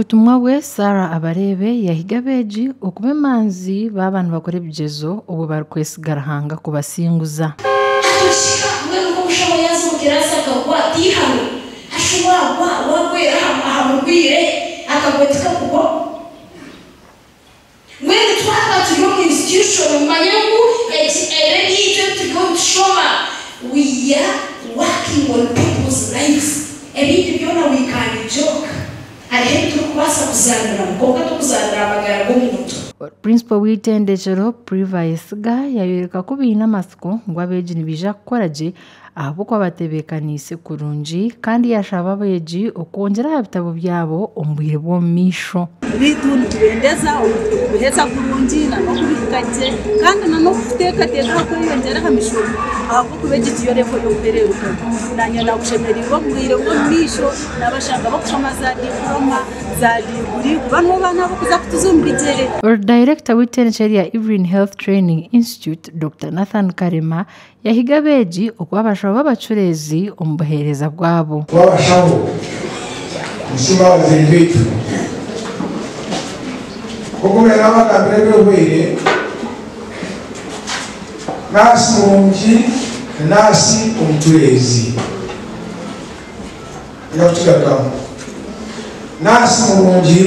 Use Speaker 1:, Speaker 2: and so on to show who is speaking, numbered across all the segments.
Speaker 1: butumwa bwe, Sarah Abareebe yahiga abeegi okuba emanzi baaba nibakora ebigyezo obwo barikwesiga Ruhanga kubasinguza.
Speaker 2: Hati okihika mbwenu nk'omushaho yaaza omu kiraasi akagwa tiihano hashi waagwa waagwera aha murwaire akagwa tikakugwaho. Mbwenu twaba turi omu institution mumanye ngu egi ebi ebyaitu ebi turiyo nitushoma we are working on people's lives ebindi byona we can joke hariho ebi turikubaasa kuzaaniramu kwonka tikuzaanira aha magara g'omuntu.
Speaker 1: Principal w'eitendekyero Priva Ayesiga yayoreka ku baine amatsiko ngu abeegi nibaija kukora gye ahabw'okuba batebeekaniise kurungi kandi yaashaba abeegi okwongyera aha bitabo byabo omu bwire bw'omu maisho.
Speaker 3: Beitu nitubendeza okubiheza kurungi n'okubihika gye kandi n'okuteekateeka aha kweyongyera aha mishomo ahabw'okuba egi tiyo level y'okuhereerukayo. Naanye naakushemereirwe omu bwire bw'omu maisho naabashanga barikushoma za diploma, za diguri kuba nibo baana ab'okuza kutuza omu bigyere.
Speaker 1: Dayirekita w'eitendekye rya Evelyn Health Training Institute, Dokita Nathan Karema yahiga abeegi okuba abashaho b'abacureezi omu buheereza bwabo.
Speaker 4: Kuba abashaho nitusiima abazaire baitu. Nk'oku mbaire nabagambira ebihweire, naasi murungi ni naasi omucureezi. Ngira kukigarukamu. Naasi murungi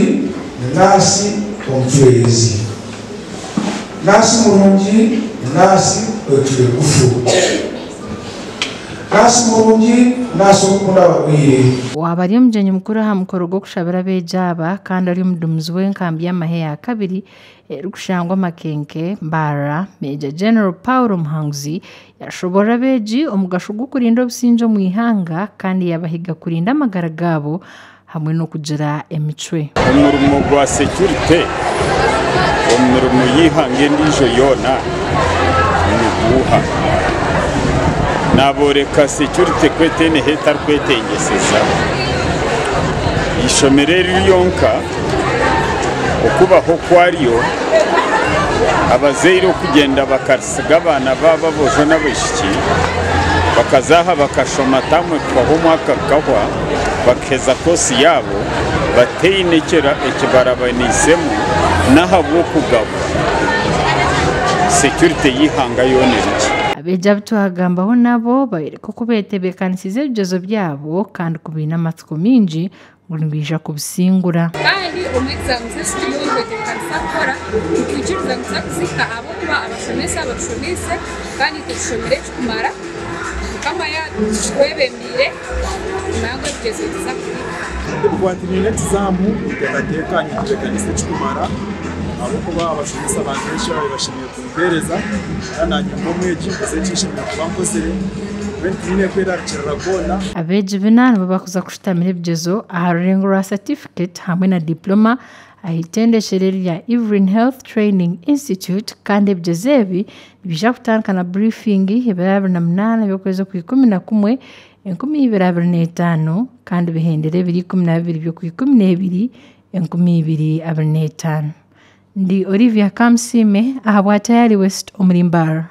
Speaker 4: ni naasi omucureezi. Naasi murungi ni naasi oicwire rugufu. Naasi murungi ni naasi orikukunda abarwaire.
Speaker 1: Owaaba ari omugyenyi mukuru aha mukoro gw'okushabira abeegi aba kandi ari omuduumizi w'enkambi y'amahe ya kabiri erikushangwa Makenke, Mbarara, Major General Paul Muhanguzi yashoborora abeegi omugasho gw'okurinda obusingye omu ihanga kandi yabahiga kurinda amagara gaabo hamwe n'okugira emicwe.
Speaker 5: Omurimo gwa securite omu mirimo y'eihanga endiijo yoona niguuha? Naaboreka securite ku etaine ahu etarikwetengyeseza. Eishomero eri ryonka okubaho kwaryo, abazaire okugyenda bakarisiga abaana baabo aboojo n'abaishiki bakaza aha bakashoma taamu ekuhwaho omwaka gukahwa bakaheza koosi yaabo bataine ekibarabaniisemu n'ahabw'okugabwa securite y'eihanga yoona eri gye.
Speaker 1: Abeegi abu twagambaho nabo bayoreka oku betebeekanisiize ebigyezo byabo kandi ku baine amatsiko maingi ngu nibaija kubisingura.
Speaker 6: Kandi omu exams ezi turiyo nitwetebeekanisa kukora, nitwikiriza ngu tuza kuzihika ahabw'okuba abashomesa batushomeise kandi itwe tushomire ekikumara. Mukama yaatwebembeire, nimanya ngu ebigyezo nituza kubihika.
Speaker 7: Ebikwatiraine n'ekizaamu ninteekateeka nyetebeekanise ekikumara ahabw'okuba abashomesa bangye eki baabaire bashemereire kumpeereza kandi naanye nk'omwegi nkoze eki nshemereire kuba nkozire mbwenu tihaine kwerarikirira kwona.
Speaker 1: Abeegi bina nibo barikuza kushutamira ebigyezo aha rurengo rwa satifiketi hamwe na diploma aha itendekyero erya Evelyn Health Training Institute kandi ebigyezo ebi nibiija kutandika na burifingi ebiro 28 by'okwezi okwikumi na kumwe 2025 kandi bihendere ebiro 12 by'okwikumi n'ebiri 2025. Ndi Olivia Kamusiime ahabwa Tayari West omuri Mbarara.